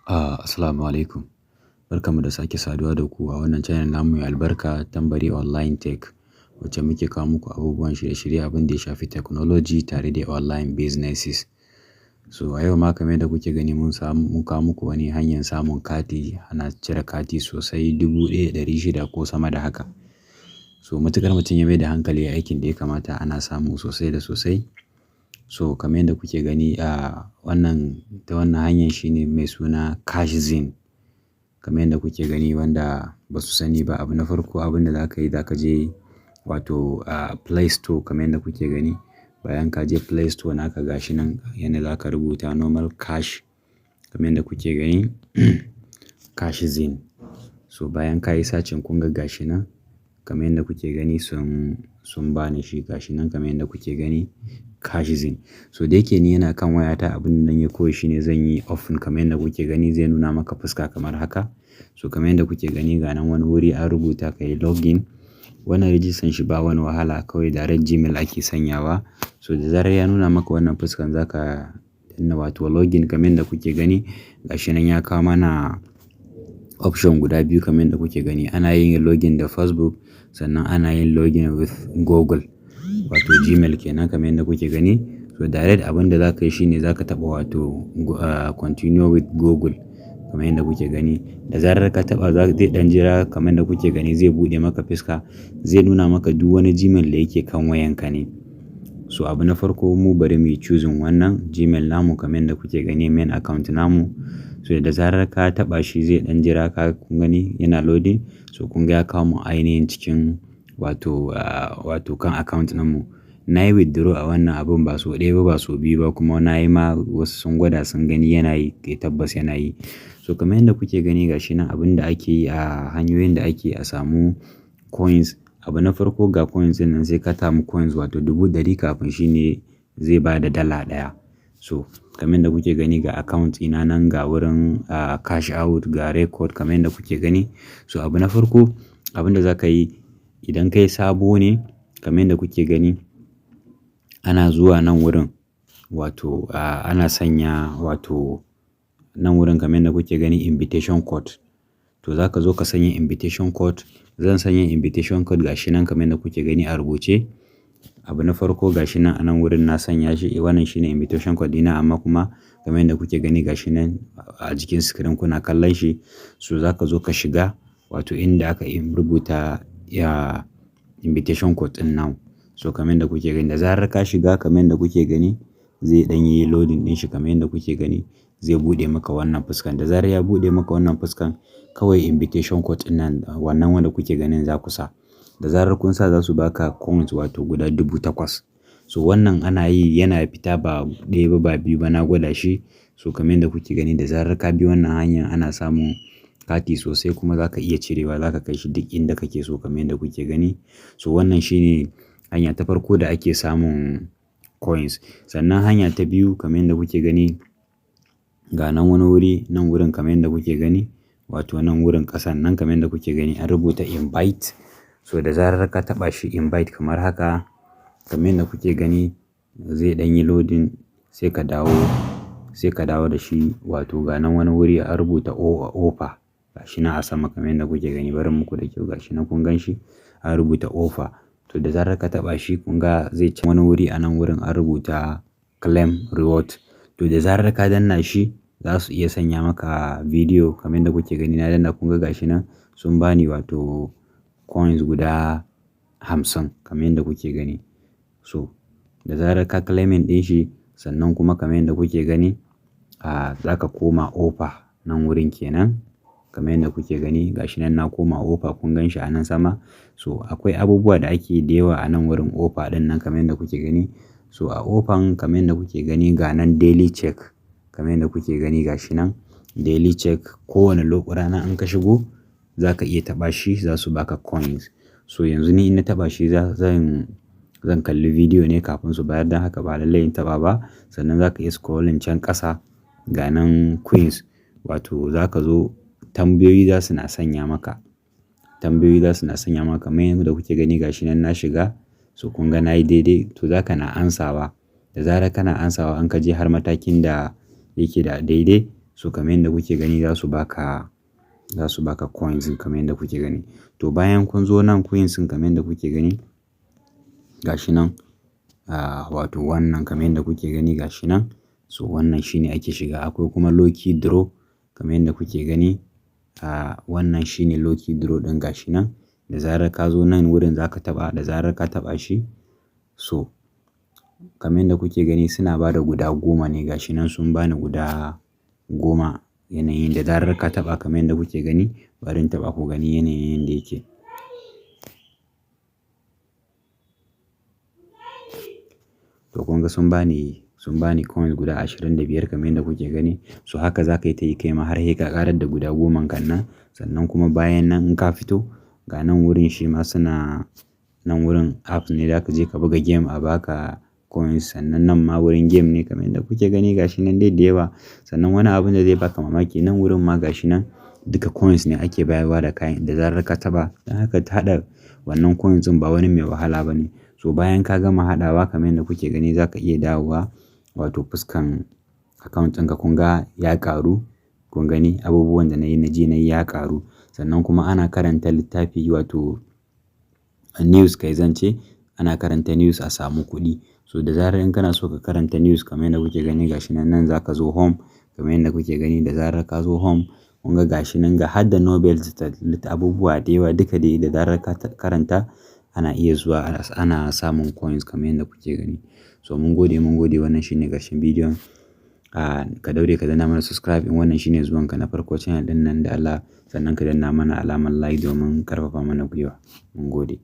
Assalamu alaikum. Barkanmu da sake saduwa da ku a wannan channel namu mai albarka, Tambari Online Tech, wacce muke kawo muku abubuwan shirye-shirye abin da ya shafi technology tare da online businesses. So a yau ma, kamar yadda kuke gani, mun samu mun kawo muku wani hanyar samun kati, ana cire kati sosai, 1,600 ko sama da haka. So matuƙar mutum ya mai da hankali a aikin da ya kamata, ana samu sosai da sosai. So kamar yadda kuke gani a wannan, ta wannan hanyar shine mai suna Cashzine. Kamar yadda kuke gani, wanda ba su sani ba, abu na farko, abin da za ka yi, za ka je wato a Play Store kamar yadda kuke gani. Bayan ka je Play Store naka, gashi nan yanda za ka rubuta normal cash, kamar yadda kuke gani, Cashzine. So bayan ka yi searching, kun ga gashi nan kamar yadda kuke gani, sun bani shi, gashi nan kamar yadda kuke gani, Cashzine. So da yake ni yana kan wayata, abin da zan yi kawai shine zan yi open. Kamar yadda kuke gani, zai nuna maka fuska kamar haka. So kamar yadda kuke gani, ga nan wani wuri an rubuta ka yi login. Wannan rijistan shi ba wani wahala, kawai direct Gmail ake sanyawa. So da zarar ya nuna maka wannan fuskan, za ka danna wato login. Kamar yadda kuke gani, gashi nan ya kawo mana option guda biyu. Kamar yadda kuke gani, ana yin login da Facebook, sannan ana yin login with Google, wato Gmail kenan, kamar yadda kuke gani. So direct abin da za ka yi shine za ka taɓa wato continue with Google, kamar yadda kuke gani. Da zarar ka taɓa, zai ɗan jira. Kamar yadda kuke gani, zai buɗe maka fuska, zai nuna maka duk wani Gmail da yake kan wayanka ne. So abu na farko, mu bari muyi choosing wannan Gmail namu, kamar yadda kuke gani, main account namu. So da zarar ka taɓa shi, zai ɗan jira ka. Kun gani yana loading. So kun ga ya kawo mu ainihin cikin wato kan account ɗinmu. Na yi withdraw a wannan abun ba sau ɗaya ba, ba sau biyu ba, kuma na yi ma wasu sun gwada, sun gani yana yi, tabbas yana yi. So kamar yadda kuke gani, ga shi nan abin da ake yi a hanyoyin da ake a samu coins. Abu na farko, ga coins ɗin nan, sai ka samu coins wato 100,000 kafin shi ne zai ba da dala 1. So kamar yadda kuke gani, ga account ina nan, ga wurin cash out, ga record, kamar yadda kuke gani. So abu na farko, abin da za ka yi idan kai sabo ne, kamar yadda kuke gani, ana zuwa nan wurin, wato ana sanya wato nan wurin, kamar yadda kuke gani, invitation code. To za ka zo ka sanya invitation code. Zan sanya invitation code, ga shi nan kamar yadda kuke gani a rubuce. Abu na farko, ga shi nan a nan wurin na sanya shi. Wannan shine invitation code ɗina, amma kuma kamar yadda kuke gani, ga shi nan a jikin screen kuna kallon shi. So za ka zo ka shiga wato inda aka rubuta ya invitation code ɗin nan. So kamar yadda kuke gani, da zarar ka shiga, kamar yadda kuke gani, zai ɗan yi loading ɗin shi. Kamar yadda kuke gani, zai buɗe maka wannan fuskan. Da zarar ya buɗe maka wannan fuskan, kawai invitation code ɗin nan, wannan wanda kuke ganin, za ku sa. Da zarar kun sa, za su baka coins wato guda 8,000. So wannan ana yi, yana fita, ba ɗaya ba, ba biyu ba, na gwada shi. So kamar yadda kuke gani, da zarar ka bi wannan hanyar, ana samun kati sosai, kuma za ka iya cirewa, za ka kai shi duk inda kake so, kamar yadda kuke gani. So wannan shine hanya ta farko da ake samun coins. Sannan hanya ta biyu, kamar yadda kuke gani, ga nan wani wuri nan wurin, kamar yadda kuke gani, wato nan wurin ƙasan nan, kamar yadda kuke gani, an rubuta invite. So da zarar ka taɓa shi, invite, kamar haka, kamar yadda kuke gani, zai ɗan yi loading, sai ka dawo da shi, wato ga nan wani wuri an rubuta offer. Ga shi nan a sama, kamar yadda kuke gani, bari muku da kyau, ga shi nan kun gan shi an rubuta offer. To da zarar ka taɓa shi, kun ga zai ci wani wuri, a nan wurin an rubuta claim reward. To da zarar ka danna shi, za su iya sanya maka bidiyo. Kamar yadda kuke gani, na danna, kun ga gashi nan sun bani wato coins guda 50, kamar yadda kuke gani. So da zarar ka claiming ɗin shi, sannan kuma kamar yadda kuke gani, za ka koma offer nan wurin kenan. Kamar yadda kuke gani, gashi nan na koma offer, kun gan shi a nan sama. So akwai abubuwa da ake da yawa a nan wurin offer ɗin nan, kamar yadda kuke gani. So a offer, kamar yadda kuke gani, ga nan daily check, kamar yadda kuke gani, gashi nan daily check, kowane rana in ka shigo za ka iya taɓa shi, za su baka coins. So yanzu ni in na taɓa shi, zan kalli bidiyo ne kafin su bayar, don haka ba lallai in taɓa ba. Sannan za ka iya scrolling can ƙasa, ga nan quiz, wato za ka zo tambayoyi za su na sanya maka. Tambayoyi za su na sanya maka, kamar yadda kuke gani, gashi nan na shiga. So kun ga nayi daidai, to za ka na amsawa. Da zarar kana amsawa, in ka je har matakin da yake da daidai, so So kamar yadda kuke gani, za su baka coins kamar yadda kuke gani. To, bayan kun zo nan, coins ɗin kamar yadda kuke gani gashi nan, wato wannan kamar yadda kuke gani gashi nan. So wannan shine ake shiga. Akwai kuma lucky draw kamar yadda kuke gani. Wannan shine lucky draw ɗin, gashi nan. Da zarar ka zo nan wurin za ka taɓa, da zarar ka taɓa shi, so kamar yadda kuke gani suna ba da guda 10 ne, gashi nan sun bani guda 10. Yanayin da zarar ka taɓa, kamar yadda kuke gani, bari in taɓa ku gani yanayin yanda yake. To, kun ga sun bani coins guda 25 kamar yadda kuke gani. So haka za ka yi ta yi kai ma har sai ka ƙarar da guda 10 kan nan. Sannan kuma bayan nan in ka fito, ga nan wurin shi ma suna nan, wurin app ne za ka je ka buga game a baka coins. Sannan nan ma wurin game ne kamar yadda kuke gani, gashi nan dai da yawa. Sannan wani abun da zai baka mamaki, nan wurin ma gashi nan duka coins ne ake bayarwa da kayan da zarar ka taɓa. Don haka haɗa wannan coins ɗin ba wani mai wahala ba ne. So bayan ka gama haɗawa kamar yadda kuke gani, za ka iya dawowa wato fuskan account ɗinka, kun ga ya ƙaru. Kun gani abubuwan da na yi, na je na yi, ya ƙaru. Sannan kuma ana karanta littafi, wato news kai zan ce, ana karanta news a samu kuɗi. So da zarar in kana so ka karanta news, kamar yadda kuke gani gashi nan, nan za ka zo home kamar yadda kuke gani. Da zarar ka zo home, kun ga gashi nan, ga har da novels da abubuwa da yawa duka dai, da zarar ka karanta ana iya zuwa ana samun coins kamar yadda kuke gani. So mun gode, mun gode, wannan shine ƙarshen bidiyon. Ka daure ka danna mana subscribe in wannan shine zuwanka na farko channel ɗin nan da Allah, sannan ka danna mana alamar like domin ƙarfafa mana gwiwa. Mun gode.